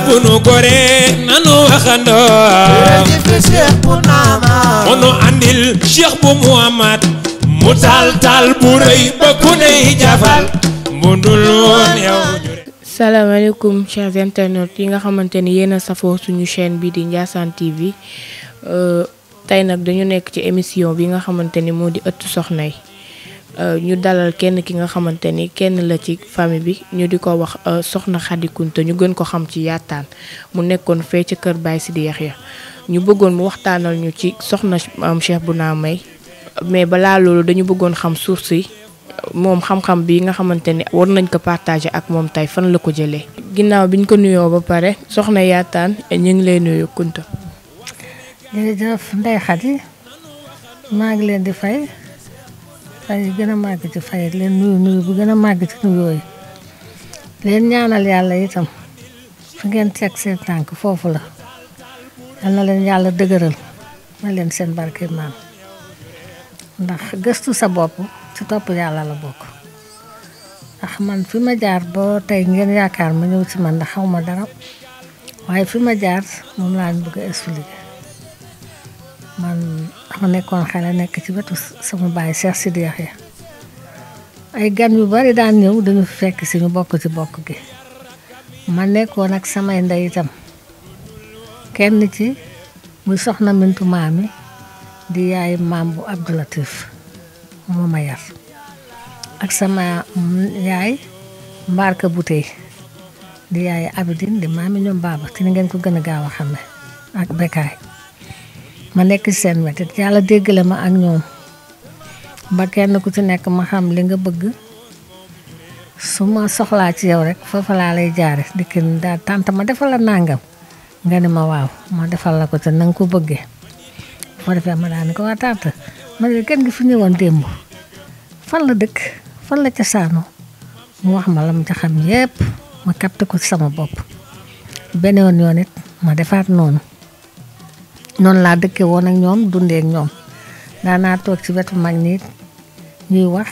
bunu gore nanu waxandoo munu andil Cheikh bu Muhammad mu tal bu rëy ba ku ney jafal mbundul woon yow. salaamaaleykum chers internautes yi nga xamante ni yéen a safoo suñu chaîne bi di Ndiassane TV tey nag dañu nekk ci émission bi nga xamante ni moo di ëttu soxna yi ñu dalal kenn ki nga xamante ni kenn la ci famille bi ñu di ko wax soxna Khady Kounta ñu gën ko xam ci yaataan mu nekkoon fee ci kër Baye Sidi Yaxya ñu bëggoon mu waxtaanal ñu ci soxna Cheikh Bouna May mais balaa loolu dañu bëggoon xam source yi moom xam-xam bi nga xamante ni war nañ ko partager ak moom tey fan la ko jëlee. ginnaaw biñ ko nuyoo ba pare soxna yaataan ñu ngi lay nuyu Kounta. jërëjëf Ndeye Khady maa ngi leen di fay gën a màgg ci fay leen nuyu bu gën a màgg ci nuyoo yi leen ñaanal yàlla itam fi ngeen teg seen tànk foofu la yal na leen yàlla dëgëral ma leen seen barke maam ndax gëstu sa bopp ci topp yàlla la bokk ndax man fi ma jaar ba tey ngeen yaakaar ma ñëw ci man ndax xaw ma dara waaye fi ma jaar moom laa bëgg a expliquer man ma nekkoon xale nekk ci wetu sama baay Cheikh Sidi Yaxya ay gan yu bari daan ñëw dañu fekk si ñu bokk ci bokk gi ma nekkoon ak samay ndey itam kenn ci muy soxna Mintu Maami di yaay maam bu Abdoulatif moo ma yar ak sama yaay Mbarka Butey di yaay Abidine di maami ñoom baaba ci ni ngeen ko gën a gaaw a xame ak Bekaay ma nekk ci seen wet yàlla déggale ma ak ñoom ba kenn ku ci nekk ma xam li nga bëgg su ma soxlaa ci yow rek foofa laa lay jaare dikkin daal tànt ma defal la nàngam nga ne ma waaw ma defal la ko te na nga ko bëggee foo defee ma daal ni ko waa tànt ma ne kenn gi fi ñëwoon démb fan la dëkk fan la cosaanoo mu wax ma la mu ca xam yépp ma capté ko ci sama bopp beneen yoon it ma defaat noonu laa dëkke woon ak ñoom dundee ak ñoom daanaa toog ci wetu mag nit ñuy wax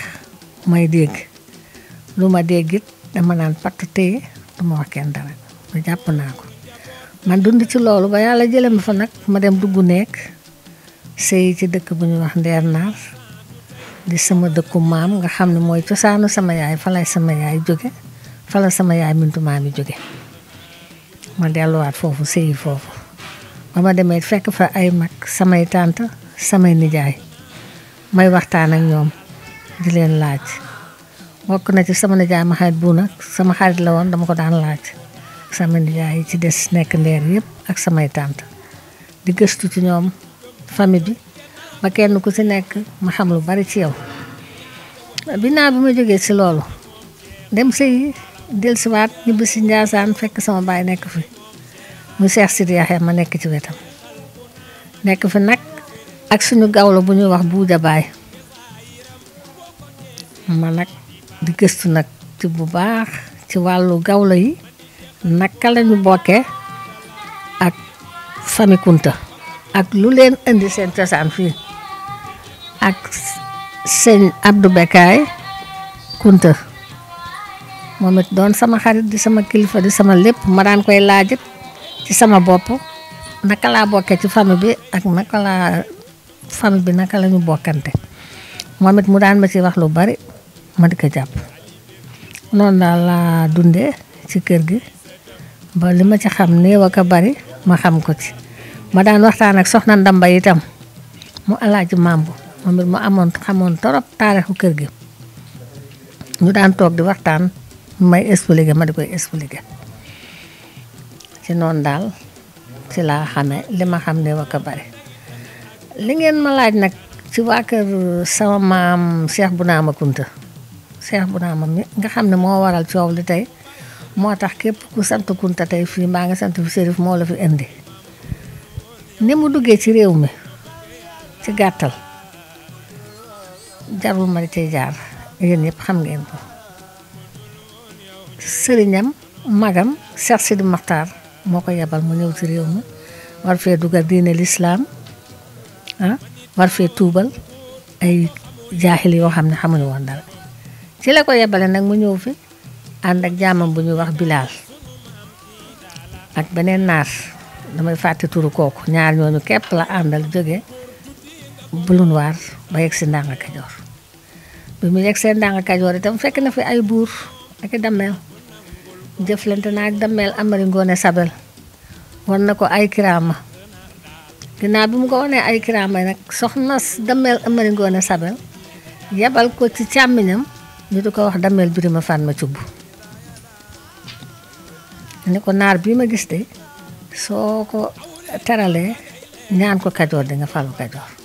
may dégg lu ma dégg it dama naan patt téye du ma wax kenn dara ma jàpp naa ko man dund ci loolu ba yàlla jële ma fa nag ma dem dugg nekk sëy ci dëkk bu ñuy wax Ndeer Naar di sama dëkku maam nga xam ne mooy cosaanu sama yaay fa lay sama yaay jóge fa la sama yaay Mintu Maami jóge ma delluwaat foofu sëyi foofu ba ma demee fekk fa ay mag samay tànt samay nijaay may waxtaan ak ñoom di leen laaj bokk na ci sama nijaay ma xarit bu nag sama xarit la woon dama ko daan laaj sama nijaay yi ci des nekk Ndeer yëpp ak samay tànt di gëstu ci ñoom famille bi ba kenn ku ci nekk ma xam lu bari ci yow bi ma jógee ci loolu dem sëy dellusiwaat ñibbi si Ndiassane fekk sama baay nekk fi mu Cheikh Sidi Yaxya ma nekk ci wetam nekk fi nag ak suñu gawlo bu ñuy wax Buuja Baay ma nag di gëstu nag ci bu baax ci wàllu gawlo yi naka lañu bokkee ak famille Kounta ak lu leen indi seen cosaan fii ak sëñ Abdou Bekaay Kounta moom it doon sama xarit di sama kilifa di sama lépp ma daan koy laajit ci sama bopp naka laa bokkee ci famille bi ak famille bi naka la ñu bokkante moom it mu daan ma ci wax lu bari ma di ko jàpp noonu daal laa dundee ci kër gi ba li ma ci xam néew ak a bari ma xam ko ci ma daan waxtaan ak soxna Ndamba itam mu alaaji Mambu moom it mu xamoon torop taarixu kër gi ñu daan toog di waxtaan may expliquer ma di koy expliquer ci noonu daal ci laa xamee li ma xam ne waka bari li ngeen ma laaj nag ci waa kër sama maam Cheikh Bouna Kounta Cheikh Bouna mi nga xam ne moo waral coow li tey moo tax képp ku sant Kounta tey fii mbaa nga sant fi Serif moo la fi indi ni mu duggee ci réew mi ci gàttal jarul ma di cay jaar yéen ñëpp xam ngeen ko sëriñam magam Cheikh Sidi Maxtaar moo ko yebal mu ñëw ci réew mi war fee dugal diine lislaam war fee tuubal ay jaaxil yoo xam ne xamuñu woon dara ci la ko yebale nag mu ñëw fi ànd ak jaamam bu ñuy wax Bilaal ak beneen naar damay fàtte turu kooku ñaar ñooñu képp la àndal jóge Bulunwaar ba yegg si Ndanga Kajoor bi mu yegg see Ndanga Kajoor itam fekk na fi ay buur ak i dammeel jëflante na ak dammeel Amari Ngoone Sabel wan na ko ay kiraama ginnaaw bi mu ko wanee ay kiraama nag soxna dammeel Amari Ngoone Sabel yebal ko ci càmmiñam ñu di ko wax dammeel Birima Fatma Cubb ni ko naar bii ma gis de soo ko teralee ñaan ko Kajoor di nga falu Kajoor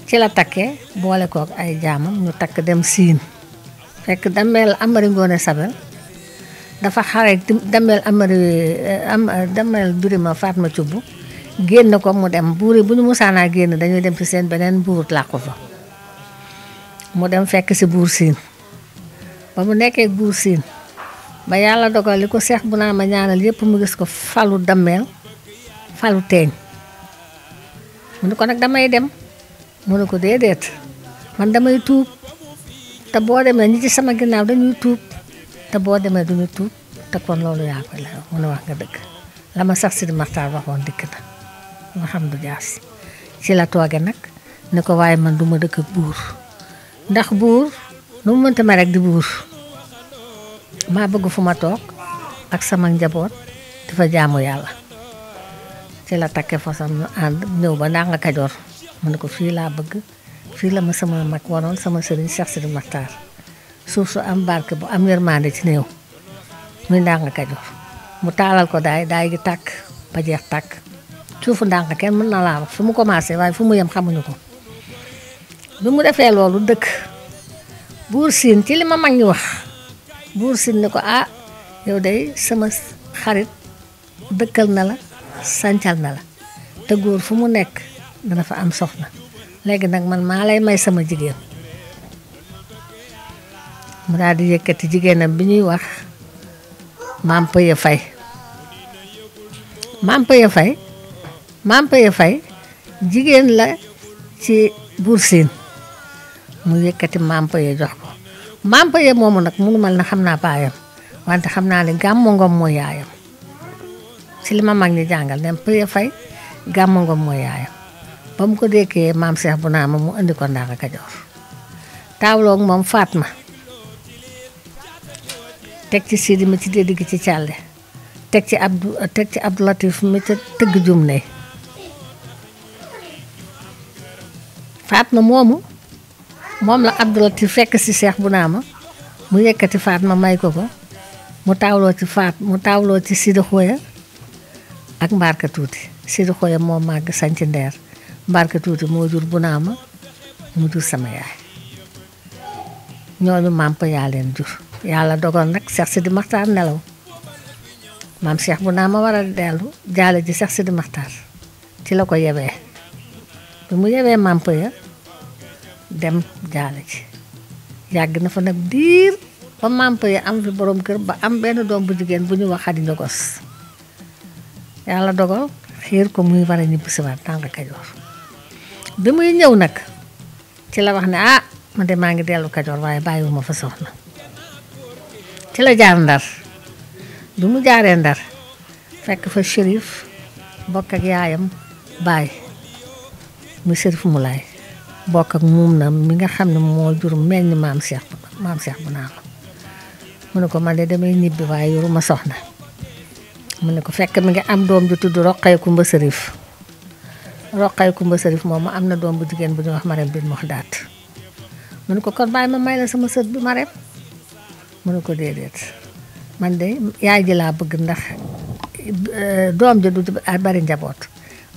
ci la takkee boole kook ay jaamam ñu takk dem Siin fekk dammeel Amari Ngoone Sabel dafa xare dammeel Birima Fatma Cubb génn ko mu dem buur yi bu ñu musaanaa génn dañuy dem ci seen beneen buur làqu fa mu dem fekk si buur Siin ba mu nekkee buur Siin ba yàlla dogal li ko Seex bu naa ma ñaanal yépp mu gis ko falu dammeel falu teeñ mu ne ko nag damay dem mu ne ko déedéet man damay tuub te boo demee ñi ci sama ginnaaw dañuy tuub te boo demee duñu tuub te kon loolu yaa koy la mu ne wax nga dëgg la ma sax Sidi Maxtaar waxoon dikk na nga xam du jaas ci la tooge nag ni ko waaye man duma dëkk ak buur ndax buur nu mu mënta ma rek di buur maa bëgg fu ma toog ak sama njaboot di fa jaamu yàlla ci la takke fasam ñu ànd ñëw ba Ndanga Kajoor mu ne ko fii laa bëgg fii la ma sama mag waroon sama sëriñ Cheikh Sidi Maxtaar suuf su am barke bu am yërmande ci néew muy Ndanga Kajoor mu taalal ko daay gi tàkk ba jeex tàkk suufu Ndanga kenn mën na laa wax fu mu commencé waaye fu mu yem xamuñu ko bi mu defee loolu dëkk buur Siin ci li ma mag ñi wax buur Siin ni ko yow day sama xarit dëkkal na la sancal na la te góor fu mu nekk dana fa am soxna léegi nag man maa lay may sama jigéen mu daal di yëkkati jigéenam bi ñuy wax Maam Pëye Fay Maam Pëye Fay jigéen la ci buur Siin mu yëkkati Maam Pëye jox ko Maam Pëye moomu nag munu mal na xam naa baayam wante xam naa ne Gàmmu Ngom mooy yaayam ci li ma mag ñi jàngal ne Pëye Fay Gàmmu Ngom mooy yaayam ba mu ko dékkee maam Seex bu naa ma mu indi ko Ndanga Kajoor taawloog moom Fatma teg ci Sidi mi ci déddi gi ci càlle teg ci Abdou Latif mi ca tëgg jum ne Fatma moomu moom la Abdou Latif fekk si Seex bu naa ma mu yëkkati Fatma may ko mu taawloo ci Sidi Xoya ak Mbarka Tuuti Sidi Xoya moo màgg sanc Ndeer Mbarka Tuuti moo jur bu naa ma mu jur sama yaay ñooñu maam pa yaa leen jur yàlla dogal nag Seex Sidi Maxtaar nelaw maam Seex bu naa ma war a dellu jaale ji Seex Sidi Maxtaar ci la ko yebee bi mu yebee maam pa ya dem jaale ji yàgg na fa nag diir ba maam pa ya am fi borom kër ba am benn doom bu jigéen bu ñu wax Xadi Njogos yàlla dogal xiir ko muy war a ñibbi si waat Ndanga Kajoor bi muy ñëw nag ci la wax ne man de maa ngi dellu Kajoor waaye bàyyiwuma fa soxna ci la jaar Ndar bi mu jaaree Ndar fekk fa Chérif bokk ak yaayam baay muy Chérif Moulay bokk ak muum na mi nga xam ne moo jur meññ maam Seex bu naa ma mu ne ko man de damay ñibbi waaye yoruma soxna mu ne ko fekk mi ngi am doom ju tudd Roqay Kumba Sërif moom mu am na doom bu jigéen bu ñuy wax Marème bin Moxdaat mu ne ko kon bàyyi ma may la sama sët bi Marème mu ne ko déedéet man de yaay ji laa bëgg ndax doom ji du bari njaboot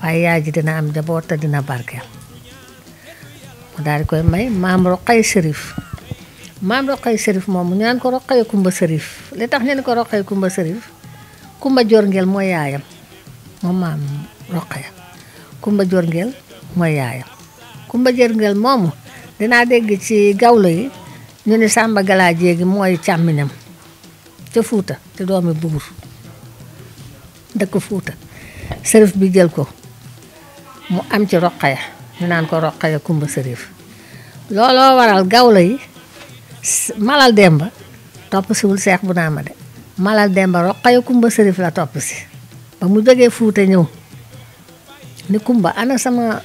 waaye yaay ji dina am njaboot te dina barkeel mu daal di koy may maam Roqay Sërif moom mu ñaan ko Roqay Kumba Sërif li tax ñu ne ko Roqay Kumba Sërif Kumba Joor Ngel mooy yaayam moom maam Roqaya Kumba Joor Ngel mooy yaayam Kumba Joor Ngel moomu dinaa dégg ci gawlo yi ñu ne Samba Gala Jéegi mooy càmmiñam ca Fuuta te doomi buur dëkk Fuuta sërif bi jël ko mu am ci Roqaya ñu naan ko Roqaya Kumba Sërif looloo waral gawlo yi Malal Demba topp siwul Seex bu naa ma de Malal Demba Roqaya Kumba Sërif la topp si ba mu jógee Fuuta ñëw ni Kumba ana sama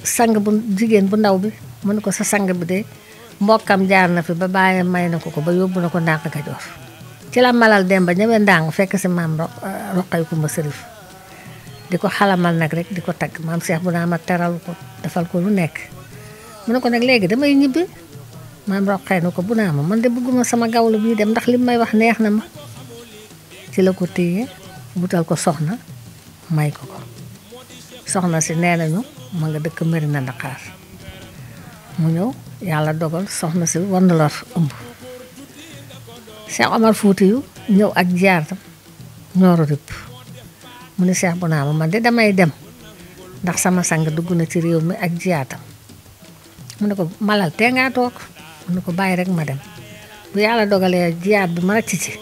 sang bu jigéen bu ndaw bi mu ne ko sa sang bi de mbokkam jaar na fi ba bàyyam may na ko ba yóbbu na ko Ndànk Kajoor ci la Malal Demba ñëwee Ndànk fekk si maam Roqay Kumba Sërif di ko xalamal nag rek di ko tagg maam Cheikh bu naa ma teral ko defal ko lu nekk mu ne ko nag léegi damay ñibbi maam Roqay na ko bu naa ma man de bëgguma sama gawlu bii dem ndax li may wax neex na ma ci la ko téye wutal ko soxna may ko soxna si nee nañu ma nga dëkk Mérina Dakhar mu ñëw yàlla dogal soxna si war na lor ëmb Cheikh Omar Foutiyou ñëw ak jaaram ñooro rëpp mu ne Cheikh bu naa ma man de damay dem ndax sama sang dugg na ci réew mi ak jiyaatam mu ne ko Malal tee ngaa toog mu ne ko bàyyi rek ma dem bu yàlla dogalee jiyaat bi ma ràcc ci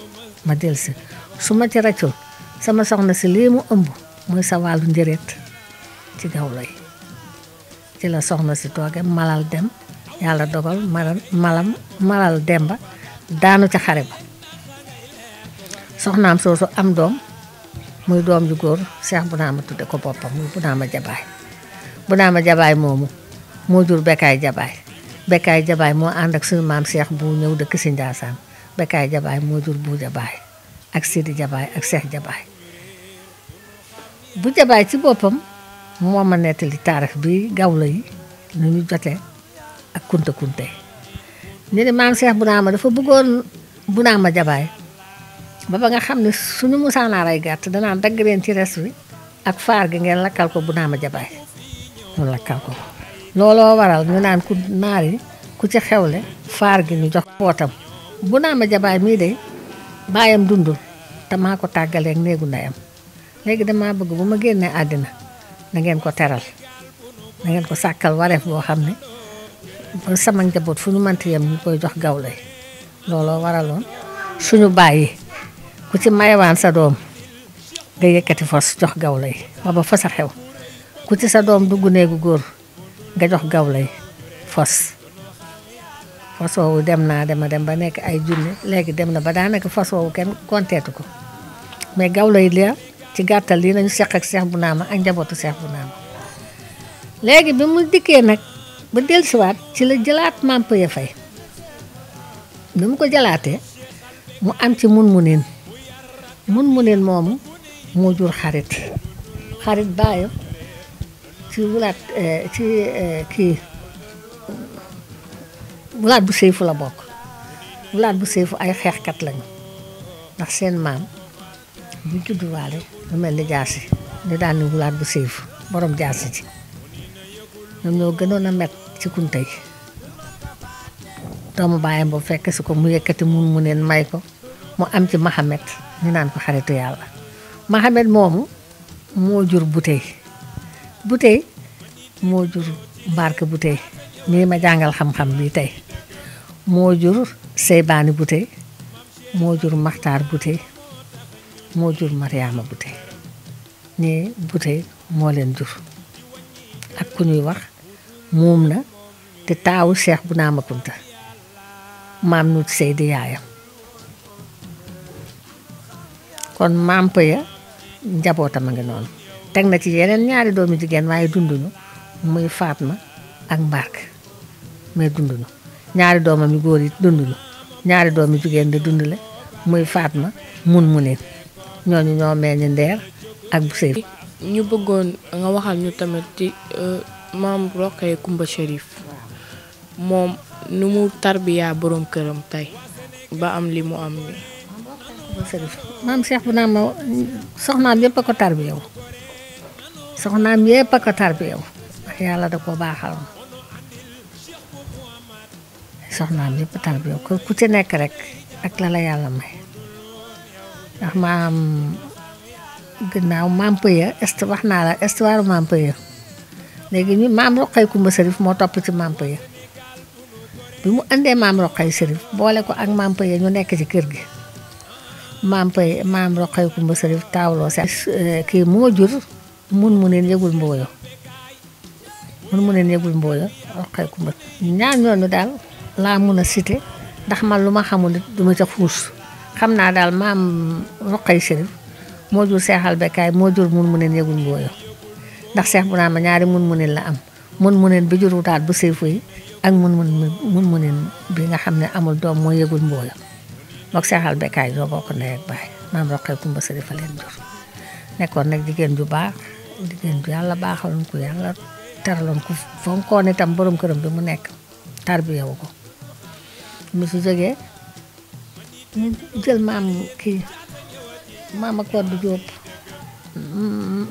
ma dellusi su ma ci ràccul sama soxna si lii mu ëmb mooy sa wàllu njëreet ci gawlo yi ci la soxna si tooge Malal dem yàlla dogal Malal Demba daanu ca xare ba soxnaam soosu am doom muy doom ju góor Cheikh bu naa ma tudde ko boppam muy bu naa ma jabaay moomu moo jur Bekkaay Jabaay moo ànd ak suñu maam Cheikh bu ñëw dëkk si Njaasaan Bekkaay Jabaay moo jur bu Jabaay ak Sidi Jabaay ak Cheikh Jabaay bu Jabaay ci boppam moo ma nettali taarix bi gawlo yi nu ñu jotee ak kunta ñu ne maam Cheikh bu naa ma dafa bëggoon bu naa ma Jabaay ba nga xam ne suñu musaanaa ray gàtt danaan dagg leen ci res wi ak faar gi ngeen lakkal ko bu naa ma Jabaay mu lakkal ko looloo waral ñu naan ku naar yi ku ci xewle faar gi ñu jox pootam bu naa ma Jabaay mii de baayam dundul te maa ko tàggaleeg néegu ndeyam léegi damaa bëgg bu ma génnee àddina na ngeen ko teral na ngeen ko sàkkal wareef boo xam ne ba sama njaboot fu ñu mënti yem ñu koy jox gawlo yi looloo waraloon suñu baay yi ku ci mayewaan sa doom nga yëkkati fos jox gawlo yi ba fa sa xew ku ci sa doom dugg néegu góor nga jox gawlo yi fos woowu dem ba nekk ay junni léegi dem na ba daanaka fos woowu kenn konteetu ko mais gawlo yi li ci gàttal lii nañu seq ak Cheikh bu naa ma ak njabootu Cheikh bu naa ma léegi bi mu dikkee nag ba dellusiwaat ci la jëlaat maam Pëye Fay bi mu ko jëlaatee mu am ci mun munin moomu moo jur xarit baayam ci wulaat kii wulaat bu seyfu la bokk wulaat bu seyfu ay xeexkat lañu ndax seen maam bu judduwaale lu mel ni jaasi ñu daan ni wulaat bu seyfu borom jaasi ji ñoom ñoo gënoon a met ci kunta yi doomu baayam boobu fekk si ko mu yëkkati mun neen may ko mu am ci Mahamed ñu naan ko xaritu yàlla Mahamed moomu moo jur Butey moo jur Mbarke Butey mii ma jàngal xam-xam bi tey moo jur Seybaani Butey moo jur Maxtaar Butey moo jur Mariama Butey ñii Butey moo leen jur ak ku ñuy wax moom na te taawu Cheikh bu naa ma kunta maam Nuut Seydi yaayam kon maam Pëye njabootam a ngi noonu teg na ci yeneen ñaari doomi jigéen waaye dunduñu muy Fatma ak Mbarke mais dunduñu ñaari doomam yu góor yi dunduñu ñaari doomi jigéen di dundule muy Fatma munin ñooñu ñoo meññ Ndeer ak bu sëy ñu bëggoon nga waxal ñu tamit ci maam Roqaya Kumba Sërif moom nu mu tarbiyaa borom këram tey ba am li mu am ni maam Cheikh bu naa ma soxnaam yëpp a ko tarbiyaw ndax yàlla da ko baaxaloon soxnaam yëpp a tarbiyaw ku ci nekk rek ak la yàlla may ndax gannaaw maam Pëye wax naa la histoire maam Pëye léegi ñu maam Roqaya Kumba Sërif moo topp ci maam Pëye bi mu andee maam Roqaya Sërif boole ko ak maam Pëye ñu nekk ci kër gi maam Roqaya Kumba Sërif taawloo si kii moo jur munin yëgul mbooyo Roqaya Kumba ñaar ñooñu daal laa mun a cité ndax man lu ma xamul duma ca xuus xam naa daal maam Roqaya Sërif moo jur seexal bekkaay moo jur mun muneen yëgul mbooyo ndax seex bu naa ma ñaari mun muneen la am mun muneen bi jur wutaat bu séefu yi ak mun muneen bi nga xam ne amul doom moo yëgul mbooyo mook seexal bekkaay doo bokk ndey ak baay maam roqee kumba sëri fa leen jur nekkoon nag jigéen ju baax jigéen ju yàlla baaxaloon ko yàlla teraloon ko fonkoon itam borom këram bi mu nekk tarbiyewu ko mu su jógee ñu jël maam kii maam ak Koddu Jóob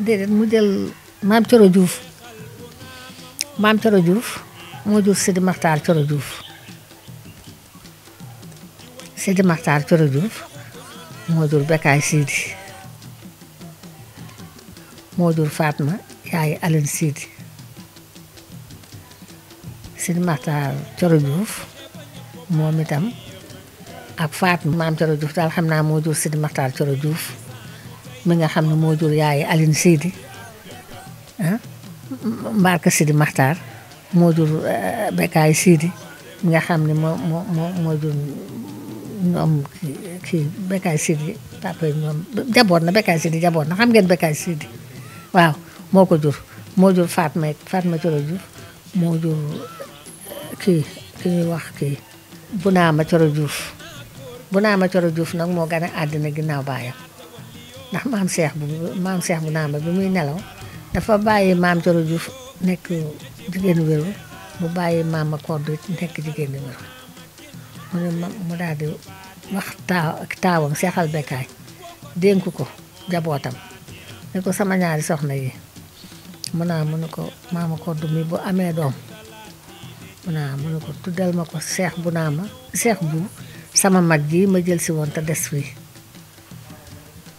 déedéet mu jël maam Coro Juuf maam Coro Juuf moo jur Sidi Maxtaar Coro Juuf Sidi Maxtaar Coro Juuf moo jur Bekaay Sidi moo jur Fatma yaay Aline Sidi Sidi Maxtaar Coro Juuf moom itam ak Fatma maam Coro Juuf daal xam naa moo jur Sidi Maxtaar Coro Juuf mi nga xam ne moo jur yaay Aline Sidi Mbarka Sidi Maxtaar moo jur Bekaay Sidi mi nga xam ne moo jur ñoom kii Bekaay Sidi papa ñoom jaboot na Bekaay Sidi jaboot na xam ngeen Bekaay Sidi waaw moo ko jur moo jur Fatma Coro Juuf moo jur ki ñuy wax kii Bunaama Coro Juuf Bunaama Coro Juuf nag moo gën a àddina ginnaaw baayam ndax maam Seex Bunaama bi muy nelaw dafa bàyyi maam Coro Juuf nekk jigéenu wéru mu bàyyi maam ma Koddu nekk jigéenu wéru mu daal di wax taawam Seexal Bekaay dénk ko jabootam ne ko sama ñaari soxna yi mu ne ko maama Koddu mi bu amee doom mu ne ko tuddal ma ko Seex Bunaama Seex bu sama mag ji ma jël si woon te des fii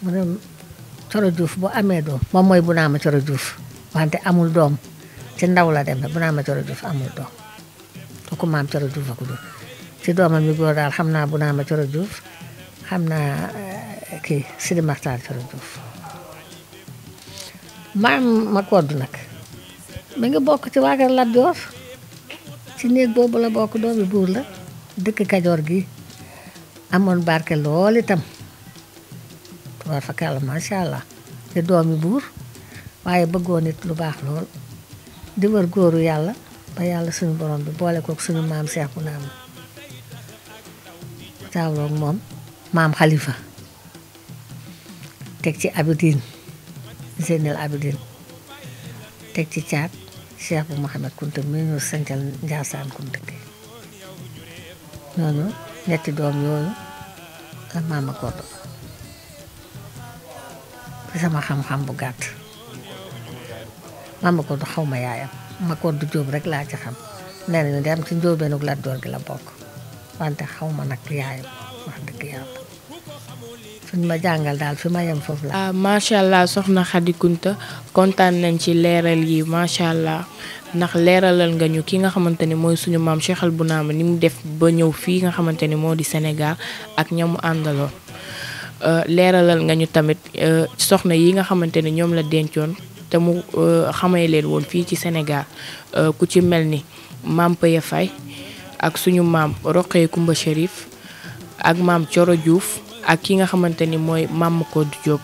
mu ne Coro Juuf bu amee doom moom mooy Bunaama Coro Juuf wante amul doom ci ndaw la dem Bunaama Coro Juuf amul doom kooku maam Coro Juuf a ko jur ci doomam yu góor daal xam naa Bunaama Coro Juuf xam naa kii Sidi Maxtaar Coro Juuf maam ma Koddu nag mi ngi bokk ci waa kër Lat Joor ci néeg boobu la bokk doomi buur la dëkk Kajoor gi amoon barke lool itam war fa kàlla macha allah di doomi buur waaye bëggoon nit lu baax lool di wër góoru yàlla ba yàlla suñu borom bi boole kook suñu maam Seex Bunaama taawloog moom maam Xalifa teg ci Abidine Zeynel Abidine teg ci caat Cheikh bu Mouhamed Kunta mi ñu sancal Njaasaan Kunta gi noonu ñetti doom yooyu ak maam ma Koddu ci sama xam-xam bu gàtt maam ma Koddu xaw ma yaayam ma Koddu Jóob rek laa ci xam nee nañu dem ci njóobeenug Lat Joor gi la bokk wante xaw ma nag yaayam wax dëgg yàlla suñ ma jàngal daal fi ma yem foofu la. macha allah soxna Khady Kounta kontaan nañ ci leeral yi macha allah ndax leeralal nga ñu ki nga xamante ni mooy suñu maam Cheikh Al Bounama ni mu def ba ñëw fii nga xamante ni moo di Sénégal ak ñamu àndaloon leeralal nga ñu tamit soxna yi nga xamante ni ñoom la dencoon te mu xamee leen woon fii ci Sénégal ku ci mel ni maam Paya Faye ak suñu maam Roqee Kumba Chérif ak maam Coro Juuf ak ki nga xamante ni mooy maam Koddu Jóob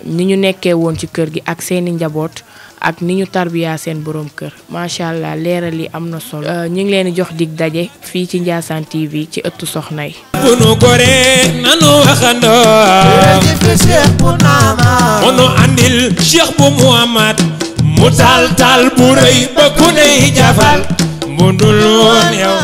ni ñu nekkee woon ci kër gi ak seeni njaboot ak ni ñu tarbiyaa seen borom kër macha allah leeral yi am na solo. ñu ngi leen di jox dig daje fii ci Ndiassane TV ci ëttu soxna yi. bu nu goree nanu waxandoo. munu andil Cheikh bu Muhammad mu taal taal bu rëy ba ku ney jafal mu dul woon yow.